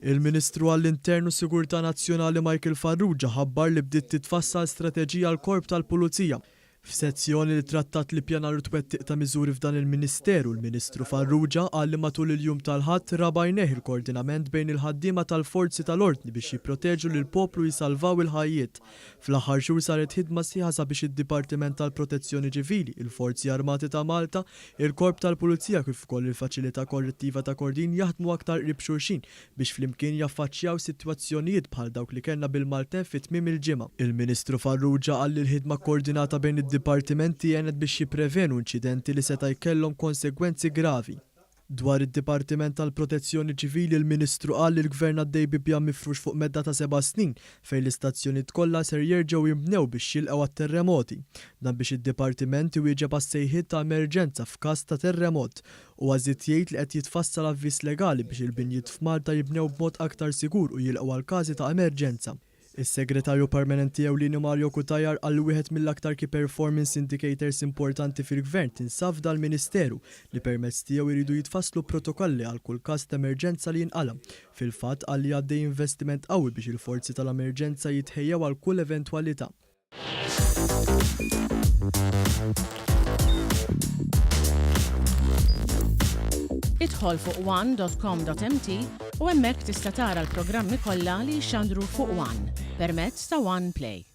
Il-Ministru għall-Intern u Sigurtà Nazzjonali Michael Farrugia ħabbar li bdiet titfassal strateġija għall-Korp tal-Pulizija. F'sezzjoni li trattat l-ippjanar u t-twettiq ta' miżuri f'dan il-Ministeru, l-Ministru Farrugia qal li matul il-jum tal-Ħadd ra b'għajnejh il-koordinament bejn il-ħaddiema tal-forzi tal-ordni biex jipproteġu lill-poplu u jsalvaw il-ħajjiet. Fl-aħħar xhur saret ħidma sħiħa sabiex id-Dipartiment tal-Protezzjoni Ċivili, il-Forzi Armati ta' Malta, il-Korp tal-Pulizija kif ukoll il-Faċilità Korrettiva ta' Kordin jaħdmu aktar qrib xulxin biex flimkien jaffaċċjaw sitwazzjonijiet bħal dawk li kellna bil-maltemp fi tmiem il-ġimgħa. Il-Ministru Farrugia qal li l-ħidma kkoordinata bejn id-dipartimenti għenet biex jipprevenu inċidenti li seta' jkellhom konsegwenzi gravi. Dwar id-Dipartiment tal-Protezzjoni Ċivili l-Ministru qal li l-Gvern għaddej bi pjan mifrux fuq medda ta' seba' snin fejn l-istazzjonijiet kollha ser jerġgħu jinbnew biex jilqgħu għat-terremoti. Dan biex id-Dipartiment iwieġeb għas-sejħiet ta' emerġenza f'każ ta' terremot. Huwa żied jgħid li qed jitfassal avviż legali biex il-binjiet f'Malta jibnew b'mod aktar sigur u jilqgħu għal każi ta' emerġenza. Is-Segretarju Permanenti Ewlieni Mario Cutajar qal li wieħed mill-aktar key performance indicators importanti fil-Gvern tinsab f'dal-Ministeru li permezz tiegħu jridu jitfasslu protokolli għal kull każ ta' emerġenza li jinqala'. Fil-fatt qal li għaddej investiment qawwi biex il-forzi tal-emerġenza jitħejjew għal kull eventwalità. Idħol fuq one.com.mt u hemmhekk tista' tara l-programmi kollha li jixxandru fuq One permezz ta' One Play.